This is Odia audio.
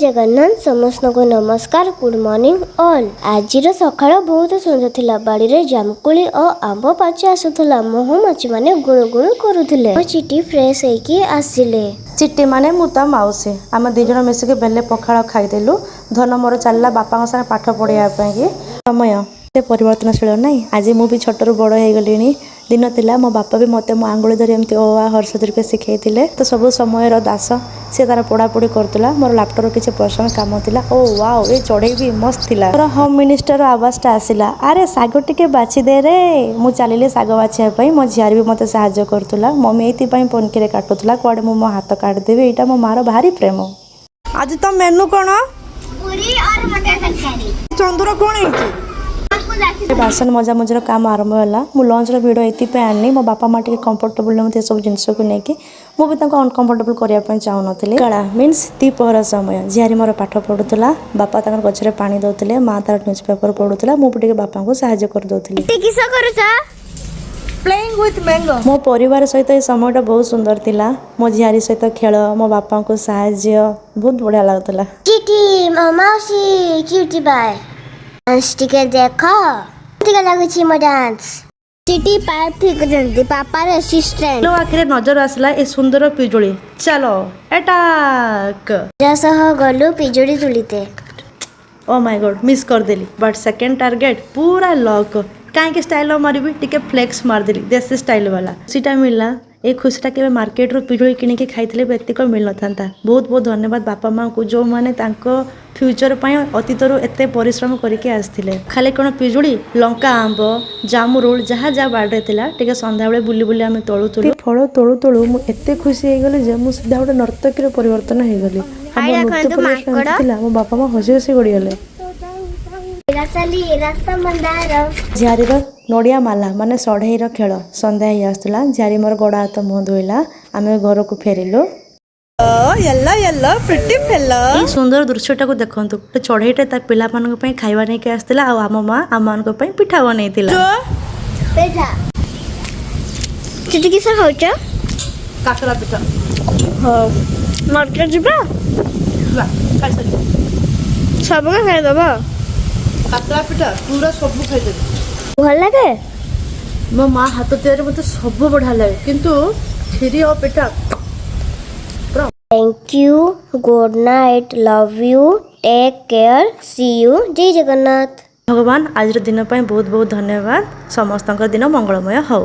ଜଗନ୍ନାଥ, ସମସ୍ତଙ୍କୁ ନମସ୍କାର। Good morning all. ଆଜିର ସକାଳ ବହୁତ ସୁନ୍ଦର ଥିଲା। ବାଡ଼ିରେ ଜାମୁକୋଳି ଓ ଆମ୍ବ ପାଚି ଆସୁଥିଲା। ମହୁମାଛିମାନେ ଗୁଣୁ ଗୁଣୁ କରୁଥିଲେ। ମୋ ଚିଟି ଫ୍ରେଶ ହେଇକି ଆସିଲେ। ଚିଟି ମାନେ ମୁଁ ତା ମାଉସୀ। ଆମେ ଦୁଇ ଜଣ ମିଶିକି ବେଲେ ପଖାଳ ଖାଇଦେଲୁ। ଧନ ମୋର ଚାଲିଲା ବାପାଙ୍କ ସାଙ୍ଗେ ପାଠ ପଢ଼ିବା ପାଇଁକି। ସମୟ ଏତେ ପରିବର୍ତ୍ତନଶୀଳ ନାହିଁ। ଆଜି ମୁଁ ବି ଛୋଟରୁ ବଡ଼ ହେଇଗଲିଣି। ଦିନ ଥିଲା, ମୋ ବାପା ବି ମୋତେ ମୋ ଆଙ୍ଗୁଳି ଧରି ଏମିତି ଅ ଆ ହ୍ରସ୍ୱ ଦୀର୍ଘ ଶିଖେଇଥିଲେ। ତ ସବୁ ସମୟର ଦାସ। ସେ ତାର ପଢ଼ାପଢ଼ି କରୁଥିଲା, ମୋର ଲାପଟପ୍ର କିଛି ପର୍ସନାଲ କାମ ଥିଲା। ଓ ୱାଓ, ଏ ଚଢ଼େଇ ବି ମସ୍ତ ଥିଲା। ମୋର ହୋମ୍ ମିନିଷ୍ଟର ଆବାଜଟା ଆସିଲା, "ଆରେ, ଶାଗ ଟିକେ ବାଛି ଦେ ରେ।" ମୁଁ ଚାଲିଲି ଶାଗ ବାଛିବା ପାଇଁ। ମୋ ଝିଆରୀ ବି ମୋତେ ସାହାଯ୍ୟ କରୁଥିଲା। ମମି ଏଇଥିପାଇଁ ପନିକିରେ କାଟୁଥିଲା, କୁଆଡ଼େ ମୁଁ ମୋ ହାତ କାଟିଦେବି। ଏଇଟା ମୋ ମାର ଭାରି ପ୍ରେମ। ଆଜି ତ ମେନୁ କ'ଣ? ପୁରୀ और ମଟର ତରକାରୀ। ଚନ୍ଦୁର କ'ଣ ହେଇଛି? ବାସନ ମଜାମଜିର କାମ ଆରମ୍ଭ ହେଲା। ମୁଁ ଲଞ୍ଚର ଭିଡ଼ିଓ ଏଥିପାଇଁ ଆଣିନି, ମୋ ବାପା ମା ଟିକେ କମ୍ଫର୍ଟେବୁଲ୍ ନୁହନ୍ତି ଏସବୁ ଜିନିଷକୁ ନେଇକି। ମୁଁ ବି ତାଙ୍କୁ ଅନକମ୍ଫର୍ଟେବୁଲ୍ କରିବା ପାଇଁ ଚାହୁଁନଥିଲି। କାଳା ମିନ୍ସ ଦ୍ୱିପହର ସମୟ। ଝିଆରୀ ମୋର ପାଠ ପଢ଼ୁଥିଲା, ବାପା ତାଙ୍କର ଗଛରେ ପାଣି ଦେଉଥିଲେ, ମା ତାର ନ୍ୟୁଜ୍ ପେପର ପଢ଼ୁଥିଲା। ମୁଁ ବି ଟିକେ ବାପାଙ୍କୁ ସାହାଯ୍ୟ କରିଦେଉଥିଲି। କିସ କରୁଛ? Playing with mango. ମୋ ପରିବାର ସହିତ ଏ ସମୟଟା ବହୁତ ସୁନ୍ଦର ଥିଲା। ମୋ ଝିଆରୀ ସହିତ ଖେଳ, ମୋ ବାପାଙ୍କୁ ସାହାଯ୍ୟ, ବହୁତ ବଢ଼ିଆ ଲାଗୁଥିଲା। ଚିଟି, ମୋ ମାଉସୀ, କ୍ୟୁଟି ବାଏ। ଡାନ୍ସ ଟିକେ ଦେଖ, ଟିକେ ଲାଗୁଛି ମୋ ଡାନ୍ସ। ଚିଟି ପାଇପ୍ ଠିକ କରିଛନ୍ତି, ପାପାର ଆସିଷ୍ଟାଣ୍ଟ। ମୋ ଆଖିରେ ନଜର ଆସିଲା ଏ ସୁନ୍ଦର ପିଜୁଳି। ଚାଲ ଏଟାକ। ସହ ଗଲୁ ପିଜୁଳି ତୁଳିତେ। ଓ ମାଇ ଗଡ୍, ମିସ୍ କରିଦେଲି, ବଟ୍ ସେକେଣ୍ଡ ଟାର୍ଗେଟ୍ ପୁରା ଲକ୍। କାହିଁକି ଷ୍ଟାଇଲ୍ ନ ମାରିବି? ଟିକେ ଫ୍ଲେକ୍ସ ମାରିଦେଲି ଦେଶୀ ଷ୍ଟାଇଲ୍ ବାଲା। ଖୁସିଟା ମିଳିଲା, ଏ ଖୁସିଟା କେବେ ମାର୍କେଟରୁ ପିଜୁଳି କିଣିକି ଖାଇଥିଲେ ବି ଏତିକ ମିଳିନଥାନ୍ତା। ବହୁତ ବହୁତ ଧନ୍ୟବାଦ ବାପା ମାଆଙ୍କୁ, ଯେଉଁମାନେ ତାଙ୍କ ଫ୍ୟୁଚର୍ ପାଇଁ ଅତୀତରୁ ଏତେ ପରିଶ୍ରମ କରିକି ଆସିଥିଲେ। ଖାଲି କ'ଣ ପିଜୁଳି, ଲଙ୍କା, ଆମ୍ବ, ଜାମୁରୋଳ, ଯାହା ଯାହା ବାଡ଼ିରେ ଥିଲା, ଟିକେ ସନ୍ଧ୍ୟାବେଳେ ବୁଲି ବୁଲି ଆମେ ତୋଳୁଥିଲୁ। ଫଳ ତୋଳୁ ତୋଳୁ ମୁଁ ଏତେ ଖୁସି ହେଇଗଲି ଯେ ମୁଁ ସିଧା ଗୋଟେ ନର୍ତ୍ତକୀର ପରିବର୍ତ୍ତନ ହେଇଗଲି। ଆମ ନୃତ୍ୟ ପରିବେଷଣ ଏମିତି ଥିଲା, ମୋ ବାପା ମା ହସି ହସି ଗଡ଼ିଗଲେ। ରସଲି ରସ ମନ୍ଦାର। ଝିଆରୀର ନଡ଼ିଆ ମାଲା ମାନେ ସଢ଼େଇର ଖେଳ। ସନ୍ଧ୍ୟା ହେଇ ଆସୁଥିଲା। ଝିଆରୀ ମୋର ଗୋଡ଼ ହାତ ମୁହଁ ଧୋଇଲା। ଆମେ ଘରକୁ ଫେରିଲୁ। Yellow yellow pretty fellow. ଏଇ ସୁନ୍ଦର ଦୃଶ୍ୟଟାକୁ ଦେଖନ୍ତୁ। ଗୋଟେ ଚଢ଼େଇଟା ତା ପିଲାମାନଙ୍କ ପାଇଁ ଖାଇବା ନେଇକି ଆସିଥିଲା ଆଉ ଆମ ମା ଆମମାନଙ୍କ ପାଇଁ ପିଠା ବନେଇଥିଲା। ପିଠା। ଚିଟି, କିସ ଖାଉଛ? କାକରା ପିଠା। ହଉ, ମାର୍କେଟ ଯିବା। ଯିବା, ଖାଇସାରି। ସବୁ ଖାଇଦବ? କାକରା ପିଠା ପୁରା ସବୁ ଖାଇଦେବି। ଭଲ ଲାଗେ? ମୋ ମା ହାତ ତିଆରି ମୋତେ ସବୁ ବଢ଼ିଆ ଲାଗେ, କିନ୍ତୁ କ୍ଷୀରି ଆଉ ପିଠା ପୁରା। Thank you, good night, love you, take care, see you. Jay Jagannath. ଭଗବାନ, ଆଜିର ଦିନ ପାଇଁ ବହୁତ ବହୁତ ଧନ୍ୟବାଦ। ସମସ୍ତଙ୍କ ଦିନ ମଙ୍ଗଳମୟ ହଉ।